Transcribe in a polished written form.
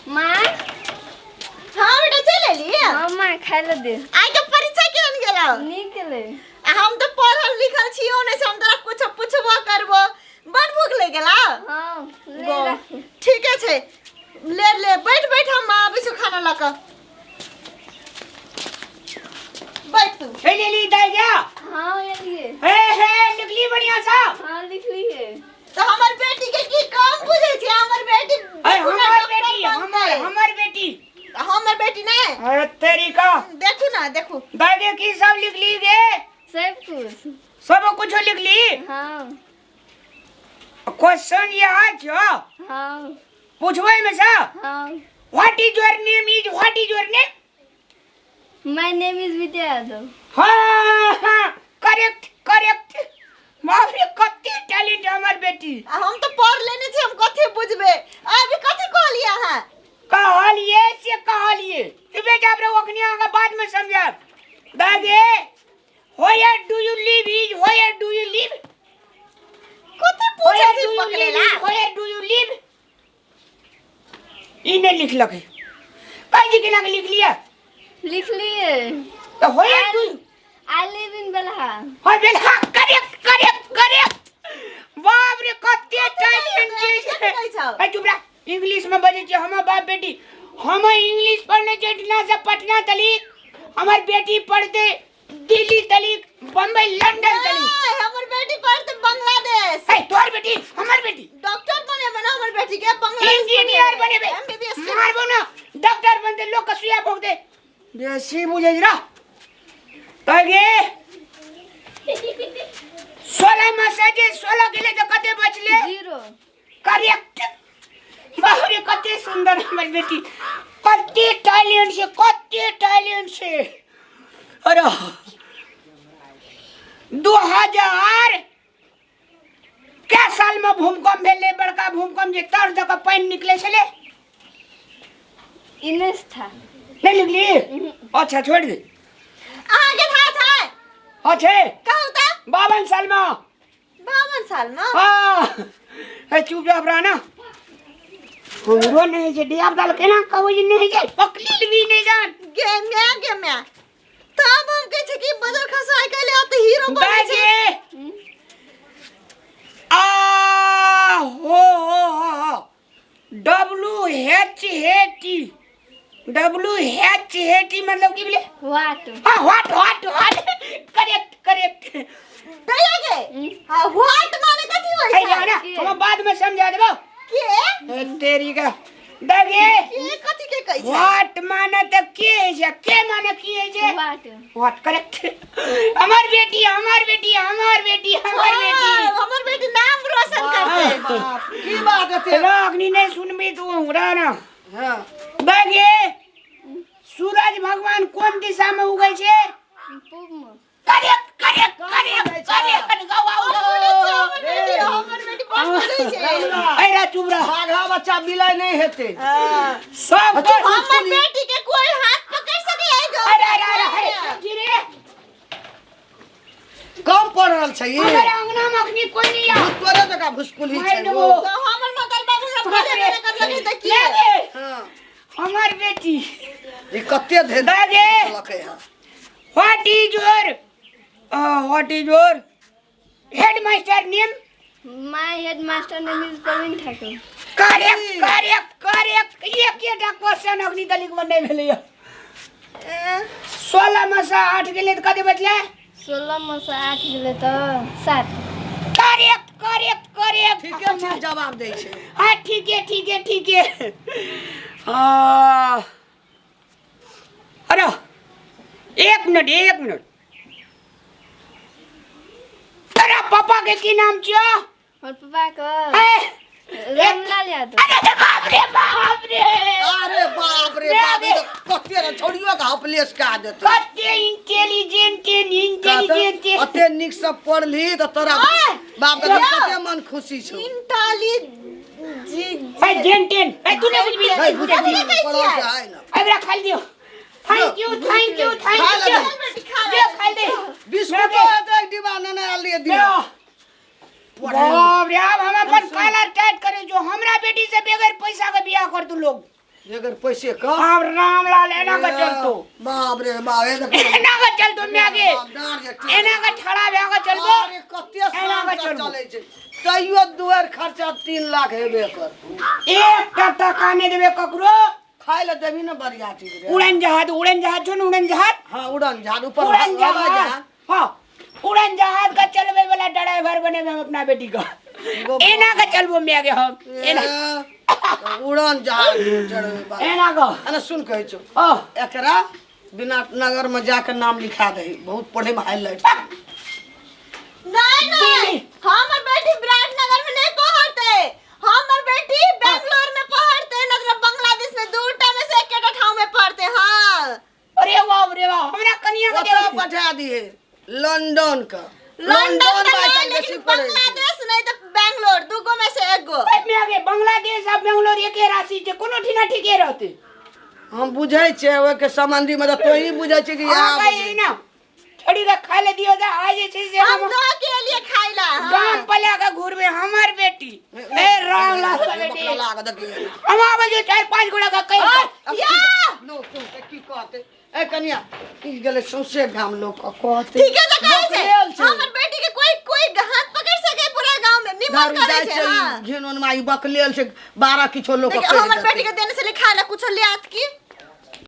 माँ। हाँ बेटा, चलि एली। हाँ माँ, खाय लए दे। आइ के परीक्षा केहन गेलौ? नीक गेलै। आ हम तऽ पढ़ल लिखल छियौ नहि से हम तोरा कुछ पुछबो करबो। बड़ भूख लागि गेलौ? हाँ, ले। गो। राखू। ठीके छै, ले ले, बैठ बैठ, हम आबै छी खाना लऽ कऽ। बैठ तू। हे लेली दाई गया। हाँ, एलिए। हे हे, निकली बढ़िया सा। हाँ, लिखलिए। तऽ हमर बेटी के की कम बुझै छै? हमर बेटी अरे देखू ने हमर डॉक्टर बेटी। बनतै। हमर हमर बेटी। हमर बेटी नहि। अरे तेरी का। देखू ना, देखू। दाई गे, की सब लिखली गे? सब कुछ। सब कुछ लिखली? हाँ। क्वेश्चन याद छो? हाँ। पूछबै में से? हाँ। What is your name is, what is your name? My name is Vidya Yadav. हाँ हाँ, करेक्ट करेक्ट। बाप रे, कते टैलेंट है हमर बेटी। आ हम तऽ पढ़ लेने छी, हम कथी बुझबै? अभी कथी कहलियै अहाँ? कहलिए से कहलिए। तू बेटा रे, ओखनी अहाँके बाद में समझायब। दादी, where do you live is, where do you live? कथी पूछै होयर छी do you पकड़ेला? Live, होयर do you live? ई नहि लिखलक है। कहै छी केना के लिख लिया? लिखलिए। तऽ where do I live in Belha. हाँ बेलहा, करेक्ट करेक्ट करेक्ट। बाप रे, कते टैलेंट कथी छै। कहै छौ? ए चुप रह। इंग्लिश में बजै छियै हमर बाप बेटी। हम इंग्लिश पढ़ने छियै एहिठिना से पटना तलिक, हमर बेटी पढ़ते दिल्ली तलिक, बम्बई, लंदन तलिक। ए, हमर बेटी पढ़ते बांग्लादेश। ए तोहर बेटी, हमर बेटी। डॉक्टर बनेबै ना हमर बेटी के, बांग्लादेश। इंजीनियर बनेबै। एमबीबीएस के। मारबो ना, डॉक्टर बनते, लोग के सुइया भोग दे। बेसी बुझै रह तऽ गे। 16 में से जे 16 गेलै तऽ कते बचले? 0। करेक्ट। बाप रे, कते सुंदर हमर बेटी, कते टैलेंट छै, कते टैलेंट छै। अरे 2000 कै साल में भूकंप भेलै, बड़का भूकंप जे तर दऽ कऽ पानि निकलै छलै? इनेस था। नहि लिखली? अच्छा, छोड़ि दे। अहाँके था छै? हाँ छै। कहू तऽ। 52 साल में। 52 साल में? हाँ। हे चुप रह ना, हमरो नहीं छै। डियाब दाल केना कहू जे नहीं छै, पकड़ी भी नहीं जान। गे म्या, गे म्या, तब हम कहै छै कि बजर खसा आइ काल्हि आब तऽ हीरो बनै छै। दादी आ हो हो हो हो, डब्लू एच हे टी, डब्लू एच हे टी मतलब की भेलै? वाट। हाँ, what what what, correct correct. दैया गे, हाँ, व्हाट माने कथी होइ अरे छै? ना, हम बाद में समझा देबो। के? ए, तेरी का दगे। के कथी के कहै छै? What माने त के है छै, के माने की है छै? वाट। What, correct. हमर बेटी, हमर बेटी, हमर बेटी, हमर बेटी। हाँ, हमर बेटी नाम रोशन करतै। बाप, की बात है? हेलो, अखनी नहीं सुनबी तू हमरा ना। हाँ। दगे, सूरज भगवान कोन दिशा में उगै छै? पूब में। Correct correct correct correct. गवा। हमर बेटी, हमर बेटी बड़ बोलै छै। अरे चुप रह। बाघा बच्चा मिलै नहीं हेतै। हाँ। सब अच्छा, हमर बेटी के कोई हाथ पकड़ सके है? अरे अरे अरे, हे जी रे। कम पढ़ल छै ई। हमर अंगना में अखनी कोई नहीं आ। तोरे जकाँ भुसकुली मारि छै देबो। ओ। तो हमर मगर बाबू हमरा पढ़े नहीं करलकै तऽ की? ले गे। हाँ। हमर बेटी। ई कते धेन दादी। लकै हँ। What is your what is your headmaster name? My headmaster name is Praveen Thakur. Correct correct correct. एक एकटा क्वेश्चन अखनी तलिक में नहीं भेलै। 16 में से 8 गेलै तऽ कते बचलै? 16 में से 8 गेलै तऽ 7। Correct correct correct. ठीके ठीक जवाब दै छै। हाँ, ठीक है ठीक है ठीक है। हाँ, अरे एक मिनट, एक मिनट। तेरा पापा के की नाम छियो? हमर पापा के ए, रामलाल यादव। अरे बाप रे बाप रे। अरे बाप रे बाप, ई तऽ कते रे छौड़ियो के हपलेस कए देतै। कते इंटेलिजेंट, इंटेलिजेंट। अते नीक से पढ़ली तऽ तोरा ओए, बाप के यौ। कते मन खुशी छौ। इंटाली जी। ए जेंटेन, ए तू नहीं बुझबी। नहीं बुझबी। कथी कहै पढ़ल छियै? छै आइ ना। एकरा खाइ दियो। Thank you thank you thank खा you. ले। बेटी, खा दे, ले। खाइ दे। बिस्कुटो हेतै, एक डिब्बा नेने आयल रहियै दिया। बाप रे, आब हम अपन कॉलर टाइट करे जो हमरा बेटी से बगैर पैसा के बियाह कर तू लोग। अगर पैसे का आब रामलाल एना के चलतो। बाप रे बाप, ए देखो। एना के चलतो म्या के। एना के ठड़ा भए के चलबो। अरे कते एना के शान से चलबो। चलै छै, तैयो दुआर खर्चा 3 लाख हेबे कर। एकटा टका नहि देबे ककरो। खाय लए देबही ने बढ़िया चीज रे। उड़न जहाज, उड़न जहाज छौ ने, उड़न जहाज। हाँ, उड़न जहाज ऊपर उड़न हवाई जहाज। जहाज। हाँ, उड़न जहाज का चलबे वाला ड्राइवर बनेबे हम अपना बेटी का। एना के चलबो मिया के हम एना। ए, उड़न जहाज चढ़बे बाप। एना के। अरे सुन कहै छौ, ओ एकरा बिना नगर में जाके नाम लिखा दही, बहुत पढ़े में हाईलाइट। नहीं नहीं, हमर बेटी विराटनगर में नहीं पढ़ते, हमर बेटी बेंगलोर में पढ़ते, नगर बांग्लादेश में, दूटा में से एकेटा ठाव में पढ़ते। हाँ। अरे वाह रे वाह, हमरा कनिया के ओतऽ देब। पठा दिहे लंदन का। लंदन में तो नहीं, आइकाल्हि लेकिन बेसी पढ़ै छै। बांग्लादेश नहीं तो बेंगलोर, दूगो में से एगो। ओए मिया गे, बांग्लादेश आ बेंगलोर एके राशि छै, कोनो ठीना ठीके रहते। हम बुझै छियै ओहिके संबंधी में, तऽ तोही बुझै छियै कि अहाँ यहाँ कहि ना छोड़ी के खाय ले दियो जा, आज जे छै से हम हम दो के लिए खाइला। हाँ। गाम पर लए के घुरबे हमर बेटी। ए राम लाल के बेटी। लाग देखिए। हम आबै छियै 4-5 गोटा के कहि के। या! लोक सुनते की कहते? ए कनिया, की गेलै सौंसे गाम लोक के कहते। ठीके तो कहै छै। बकलेल छै। हमर बेटी के कोई कोई हाथ पकड़ सके पूरा गांव में निमन दारू करे जाइ छै। छै। हाँ। घिन ओनमा ई बकलेल छै, 12 किछो लोक देखिए, हमर बेटी के देने से लिखाइला कुछो ले आत की।